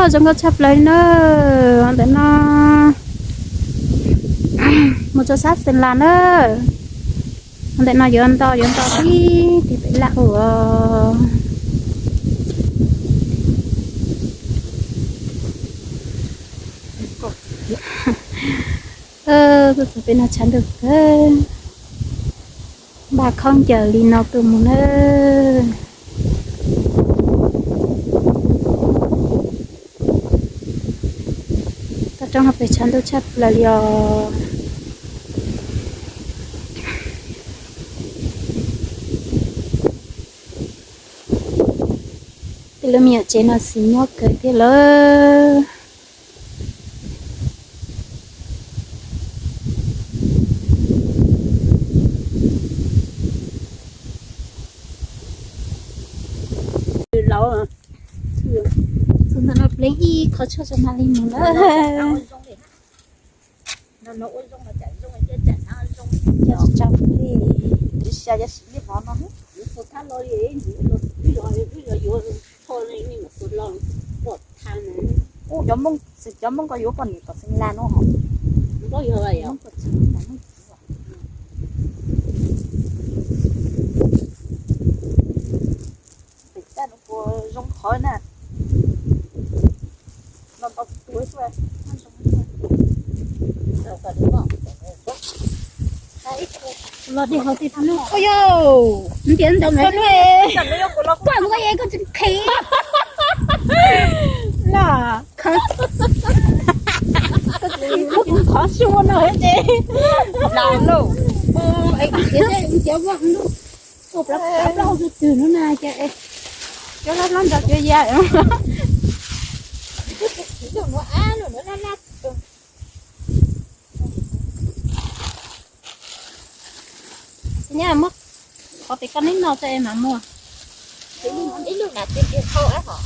Zoo nkauj tshaj plaws li na. Ntawm no mus rau sab Xeem Las na. Ntawm no yuav nto yuav nto tib tib pem laj ua. Tuaj txog pem no tshav ntuj kawg, npaj khaub ncaws li no tuaj mus na. Toj roob no pem tshav ntuj tshaj plaws li os. Tej lub me nyuam tsev no xis nyob kawg thiab lawm. Txog ntawm no pleev ib qho tshuaj tso mam li mus na. Ub, cov Hmoob, cov Hmoob ko yuav poj niam tom Xeem Las no hos. Pem taj no puas zoo qhov na. Los tau tus tuag xwb. Los dej hauv tej no. Ua yau, ntiav ntawm no, koj nqa es koj tsis qhis na. Koj tsis muab kuv qhov su no ces. Ua plaub tus twg no na ces. Cov hlob hlob nrog cov yau. Tus nuav ab, tus nuav laj laj. Tsis nyab muab qhov pem koj neb no tso es mam muag. Ib lub na tiag tiag khau ab hos.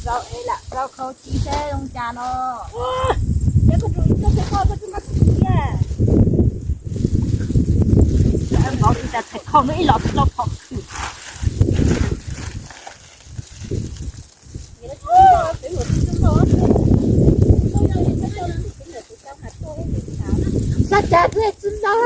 Rau es lam rau khau ci seb zoo cas no. Nov tsis tas txhais khau no ib los tsis tau phom khwm. Xav cas twb tsis ntau.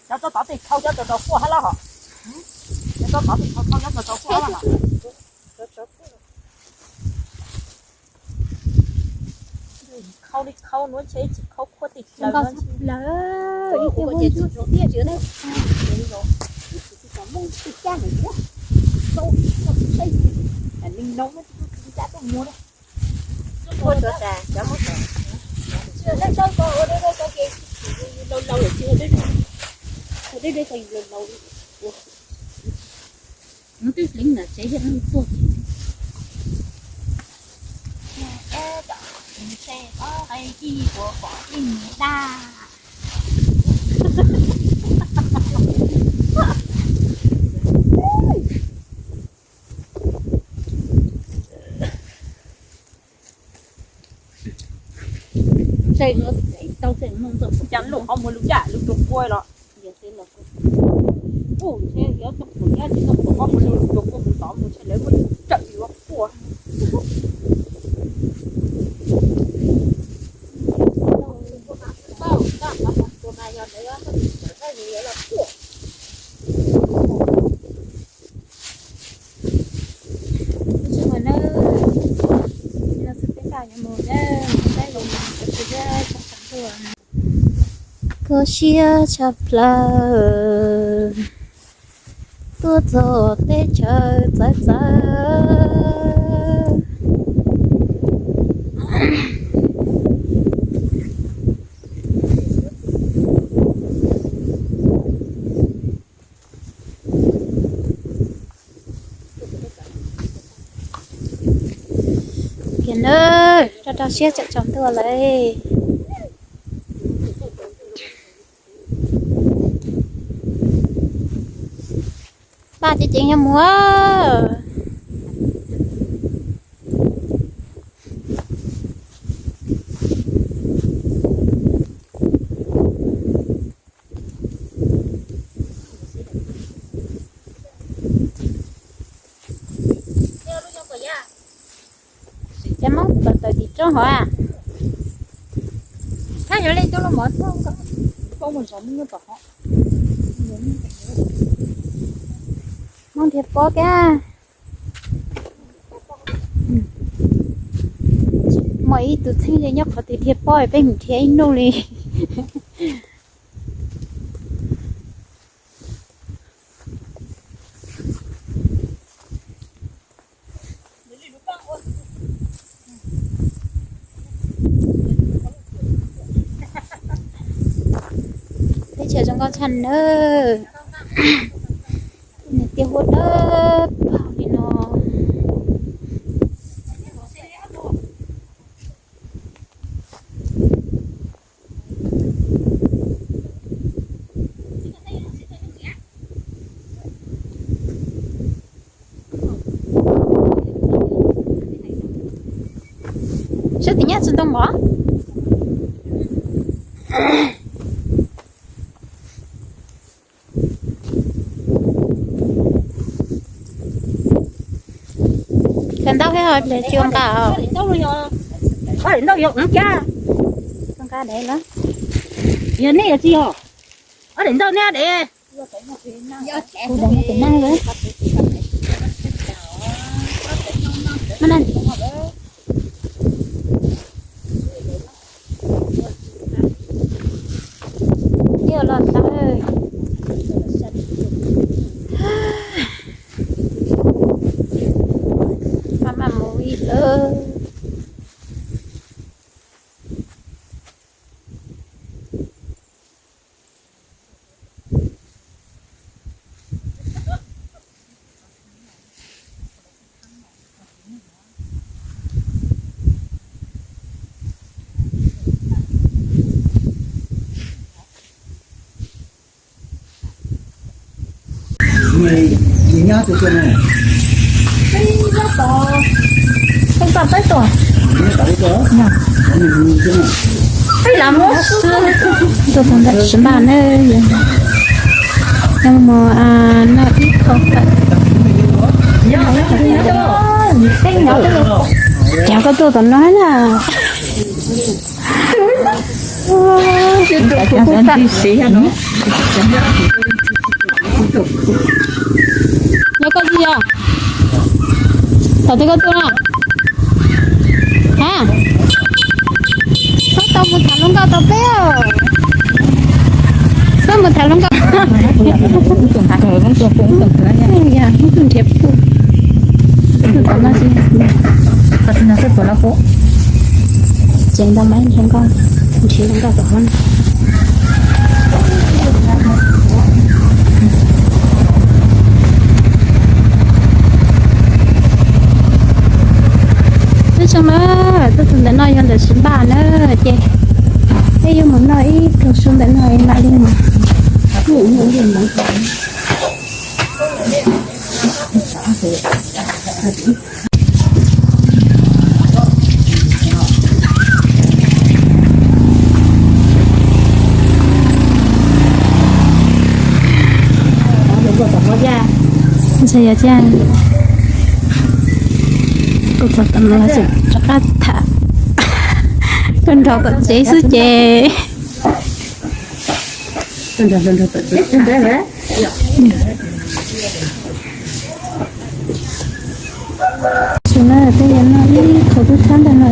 Cov tov tej khau cov tau rau quaj hab lab hos. Cov tov tej khau khau cov tau rau quaj hab lab hos. Khau li khau nuav ntshe tsis khau khuab tim plaws. Nws twb hliv ntawm tsev yog tuaj. Ntshe ob qe yij puas pom tej mus daj. Ntshe tau tej mus cas lub qhov muag lub daj lub rau quaj los. Ub, ntshe yuav tau pum nyab tsis tau pum qhov muag lub rau quaj mus tod mus ntshe lawv muab tsawm yuav quaj. Kho siab tshaj plaws, tuaj txog teb chaws txawv txawv. Kiag nawb, rau rau siab tseem tsaus ntuj lawm. Paj ceev ceev yuav mus. Ces Hmoob tawm tawm tim roob hov a. Thab yuav leej twg los mov thab, koj mus zov Hmoob nyob tom hov. Hmoob dhia pob kiag. Muaj ib tug txheeb ze nyob qhov twg dhia pob peb mus dhia ib hnub li. Teb chaws zoo nkauj tshaj nawb. Nws tiaj huab dawb paug li no. Saib tim nyab tsis ntoo mov. Kawm ntau thiab ho tsis ua nqa os. Ob daim ntaub yog ub cas. Ua nqa daim los. Yog nej yog tsis yog? Ob daim ntaub neb ob daim. Kuv daim no tus nag lawm. Mas nag. Yog los tau. Maj mam mus ib lawm. Peb los muab xwb, tuaj txog ntawm Sib Npaj ne, yog mus noj ib khau tawm. Cas koj tuaj tom no na? Yog koj tsis yog, thaum twg koj tuaj na? Ha, txhob tau mus tham hluas nkauj tau peb os. Txhob mus tham hluas nkauj. Yog ib tug nrhiav pug. Ces ntau mas nrhiav nkauj, nrhiav hluas nkauj tom hov. Nyob zoo na, tuaj txog ntawm no yog ntawm Sib Npaj na, ces peb yuav mus noj ib khau su ntawm no mam li mus. Ntshe yog thiab, kuv txog tom no lawm rov qab tham, tuaj nrog tom tsev xwb ces. Tsis na, peb yuav noj ib khau tub thab ntawm no.